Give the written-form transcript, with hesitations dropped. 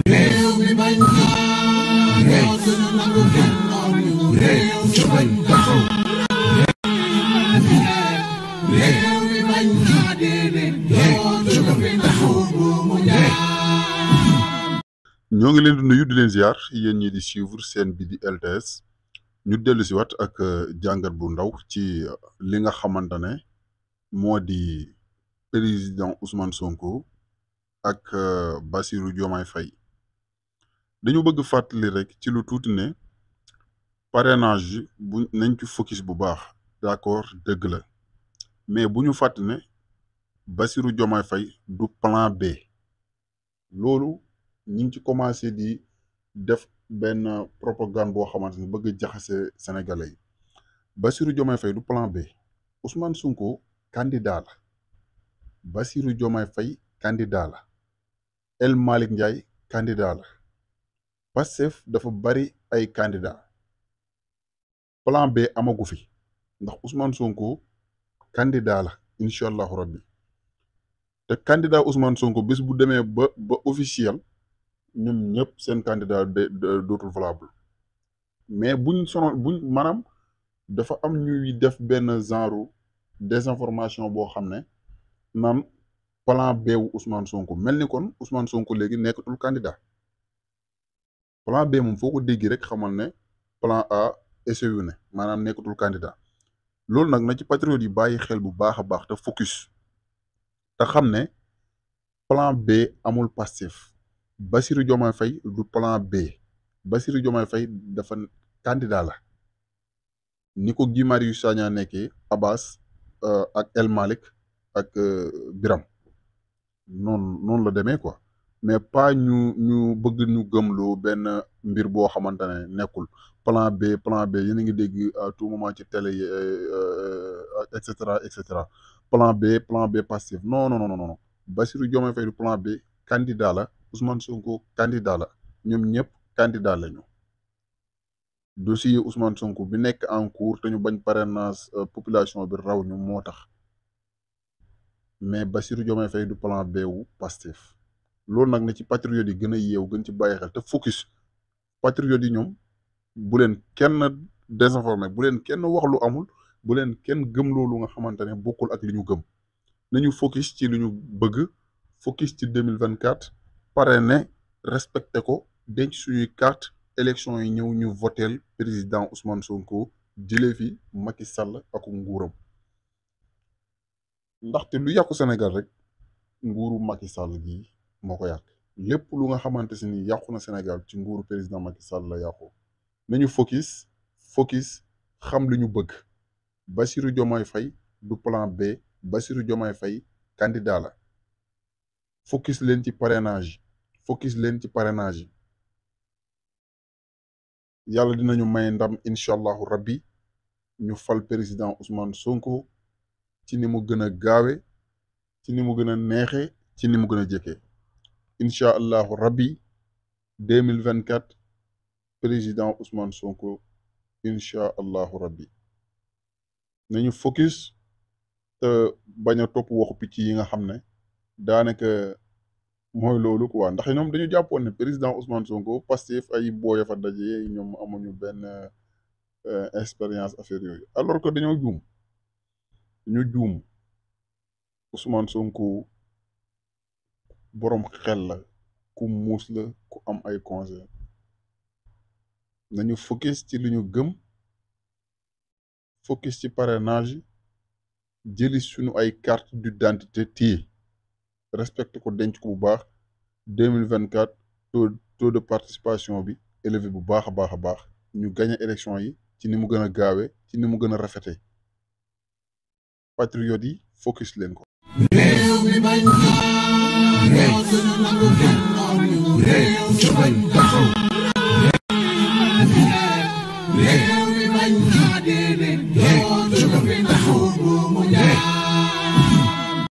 réew mi bañ réew sunu nangu réew jógal taxaw réew mi bañ jógal taxaw ñoo ngi leen di nuyu di leen ziar yéen ñi di suivre seen bi di LTS ñu dellu si waat ak jàngat bu ndaw ci li nga xamante ne moo di président Ousmane Sonko ak Bassirou Diomaye Faye dañu bëgg fàttali rek ci lu tuuti ne parrainage bu nañ ci focus bu baax d'accord dëgg la mais bu ñu fàtt ne Bassirou Diomaye Faye du plan B loolu ñu ngi ci commencé di def benn propagande boo xamante ni bëgg jaxase sénégalais yi Bassirou Diomaye Faye du plan B Ousmane Sonko candidat la Bassirou Diomaye Faye candidat la El Malick Ndiaye candidat la Pastef dafa bari ay candidat plan B amagu fi ndax Ousmane Sonko candidat la incha allahu rabbi te candidat Ousmane Sonko bés bu demee ba officiel ñoom ñëpp seen candidat dootul valable mais buñ maanaam dafa am ñuy def benn genre désinformation boo xam ne naan plan B wu Ousmane Sonko mel ni kon Ousmane Sonko léegi nekkatul candidat plan B moom foo ko dégg rek xamal ne plan A échoué ne maanaam nekkatul candidat loolu nag na ci patriote yi bàyyi xel bu baax a baax te focus te xam ne plan B amul Pastef Bassirou Diomaye Faye du plan B Bassirou Diomaye Faye dafa candidat la ni ko Guy Marius Sagna nekkee Abbas ak El Malick ak Biram noonu la demee quoi mais pas ñu bëgg ñu gëmloo benn mbir boo xamante ne nekkul plan B yéen a ngi dégg à tout moment ci télé yi et cetera plan B Pastef non Bassirou Diomaye Faye du plan B candidat la Ousmane Sonko candidat la ñoom ñëpp candidat lañu dossier Ousmane Sonko bi nekk en cours te ñu bañ parrainage population bi raw ñu moo tax mais Bassirou Diomaye Faye du plan B wu Pastef loolu nag na ci patriote yi gën a yeew gën ci bàyyi xel te focus patriote yi ñoom bu leen kenn désinformé bu leen kenn wax lu amul bu leen kenn gëm loolu nga xamante ne bokkul ak li ñu gëm nañu focus ci li ñu bëgg focus ci 2024 parrainé respecté ko denc suñuy carte élection yi ñëw ñu voteel président Ousmane Sonko jëlee fi Macky Sall ak nguuram ndaxte lu yàqu Sénégal rek nguuru Macky Sall gi moo ko yàq lépp lu nga xamante si ni yàqu na Sénégal ci nguuru président Macky Sall la yàqu nañu focus xam li ñu bëgg Bassirou Diomaye Faye du plan B Bassirou Diomaye Faye candidat la focus leen ci parrainage yàlla dinañu may ndam incha allahu rabbi ñu fal président Ousmane Sonko ci ni mu gën a gaawe ci ni mu gën a neexe ci ni mu gën a jëkkee incha allahu rabbi 2024 président Ousmane Sonko incha allahu rabbi nañu focus te bañ a topp waxu picc yi nga xam ne daanaka mooy loolu quoi ndax ñoom dañu jàppoon ne président Ousmane Sonko Pastef ay booya fa daje ñoom amuñu benn expérience affaire yooyu alors que dañoo juum Ousmane Sonko boroom xel la ku muus la ku am ay conseil nañu focus ci li ñu gëm focus ci parrainage jëli suñu ay carte d'identité téye respecté ko denc ko bu baax 2024 taux de participation bi élevé bu baax a baax ñu gagné élection yi ci ni mu gën a gaawee ci ni mu gën a rafetee patriote yi focus leen ko. réew mi bañ réew sunu nangu réew jógal